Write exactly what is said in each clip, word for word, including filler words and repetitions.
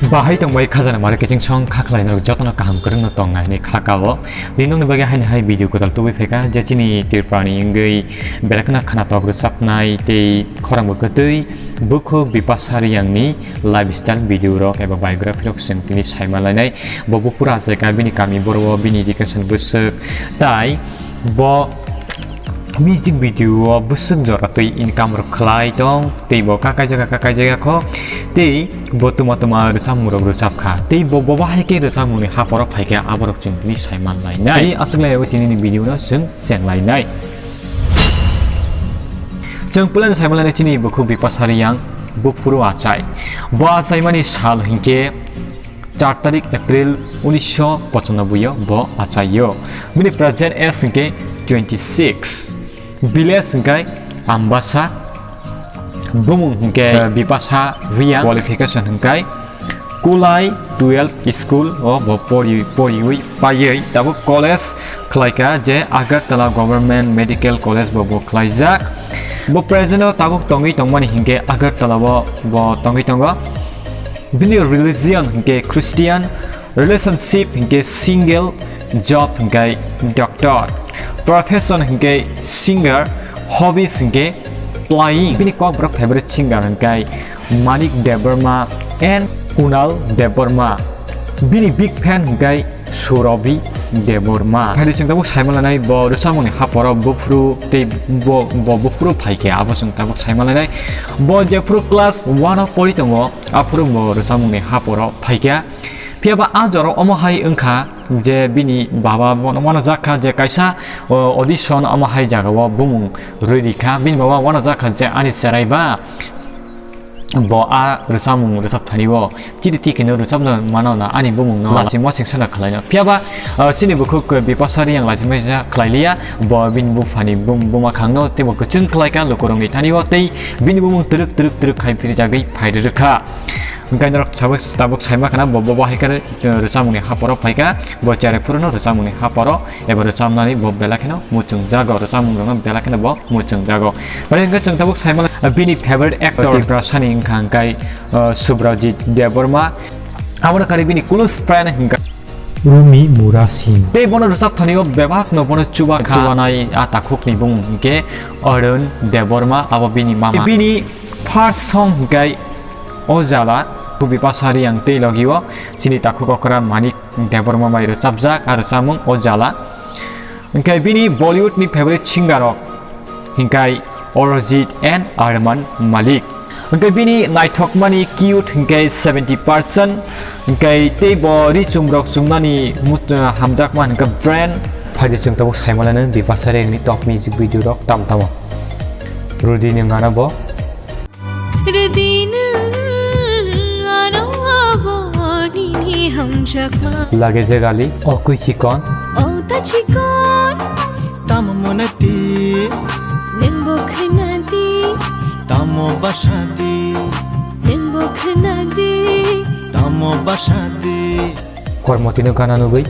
Bahai tongbai khajana mare kiching song kha khlai norok jotono kaham kwrwngno tongnai hinwi kha kao. Din nokni bagwi haini hai video kwtal tubui phaikha je chini Tripurani wngwi belai kheno khana tok rwchapnai tei khorang bo kwtwi bukhuk Bipasha Riyangni lifestyle video rok eba biography rok chwng tini saima lainai. Bo buphuru achaikha bini kami borok o bini education bwswk tai bo music video o bwswk jora twi income rok khlai tong tei bo kakaijak kakaijak kho tei bo tuma tuma rwchapmung rok rwchap kha tei bo bo bahai khe rwchapmung ni haporo phaikha aborok chwng tini saiman lainai. Tini aswk lai tini ni video no chwng cheng lainai. Chwng plan saiman lainai chini bukhuk Bipasha Riyang buphuru achai. Bo achaimani sal hinkhe char tarik April unisho pochanoboi o bo achaio. Bini present age hinkhe twenty six. Village hinkhe Ambasa. Bumung hinkhe Bipasha Riyang. Qualification hinkhe Kulai twelve school o bo pori poriwi paiwi tabuk college khlaikha je Agartala Government Medical College bo bo khlaijak. Bo present o tabuk tongwi tongmani hinkhe Agartala o bo tongwi tongo. Bini religion hinkhe Christian, relationship hinkhe single, job hinkhe doctor, profession hinkhe singer, hobbies hinkhe playing. Bini kokborok favorite singer hinkhe Manik Debbarma and Kunal Debbarma. Bini big fan hinkhe Surabhi Debbarma. Phaidi chwng tabuk saima lanai bo rwchapmungni haporo buphuru tei bo, bo buphuru phaikhe abo chwng tabuk saima lanai. Bo jephuru class one o pori tongo aphuru bo rwchapmungni haporo phaikha. Phiyaba a jora omo hai wngkha je bini baba bono uanajak kha je kaisa, o, audition omo hai jagao bumung rwi rikha. Bini baba uanajak kha je ani cherai ba bo a rwchapmung rwchap thani o chini twi khe no rwchapna mano na ani bumung no lachima sing sana khlai no. Phiyaba, o, chini bukhuk Bipasha Riyang lachima singsa khlai liya bo bini buphani bum-, buma khang no tei bo kwchwng khlai kha lukurok ni thani o tei bini bumung twrwk twrwk twrwk khai phirjagwi phai rwkha. Hwnkhe norok tabuk, tabuk saima khana bo, bo, bo hai khe rwchapmungni haporo phaikha, bo cherai phuru no rwchapmungni haporo eba rwchapnani bo belai kheno muchungjago, rwchapmung rokno belai kheno bo muchungjago. Bari hwnkhe chwng tabuk saima bini favorite actor Tiprasani wngkha hwnkhe, uh, Subrajit Debbarma, abono kari bini close friend hwnkha Rumi Mura Singh. Tei bono rwchap thani o bebak no bono chuba kha. Chubanai a takhuk ni bumung hwnkhe Arun Debbarma, abo bini mama. Bini first song hwnkhe O Jala, Bipasha Riyang tei logi o chini takhuk okra Manik Debbarma bai rwchapjak a rwchapmung O Jala. Hwnkhe bini Bollywood ni favorite singer rok hwnkhe Arijit and Arman Malik. Hwnkhe bini naithokmani cute hwnkhe seventy percent, hwnkhe tei bo ri chumrok chumnani mut-, hamjakma hwnkhe brand. Phaidi chwng tabuk saimanlano Bipasha Riyang ni top music video rok tam tamo. Rudi ni ngana bo. Rudi nwng ano abo nini hamjakma. Lage je gali, o kui chikon. O ta chikon. Tamo monati. Nwng bo khwnadi. Tamo basadi. Nwng bo khwnadi. Tamo basadi. Kormotino gana nugwi.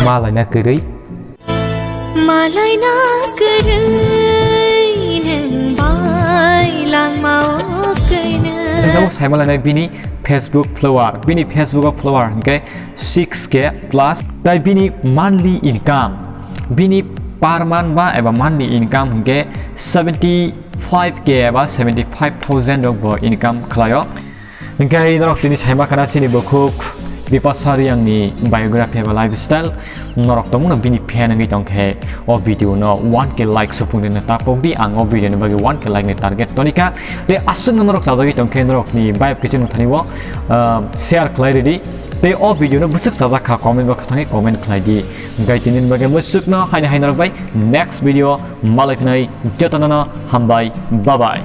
Malaina kwrwi. Malaina kwrwi nwng bai langma o kwrwi. Tabuk saimalainai bini Facebook follower, bini Facebook o follower hwnkhe six K plus. Tai bini monthly income, bini per month ba eba monthly income hwnkhe seventy five K eba seventy five thousand rok bo income khlaio. Hwnkhe norok tini saima khana chini bukhuk Bipasha Riyang ni biography eba lifestyle. Norok tongmano bini fan wngwi tongkhe o video no one K like supung rina tapok di, ang o video ni bagwi one K like ni target tonikha. Tei aswkno norok chajagwi tongkhe norok ni vibe kiching thani o, ah, share khlai ridi. Tei o video no bwswk chajak kha comment box thangwi comment khlai di. Hwnkhe tini ni bagwi bwswkno haino hai norok bai next video malai phinai jotono no hambai, bye bye.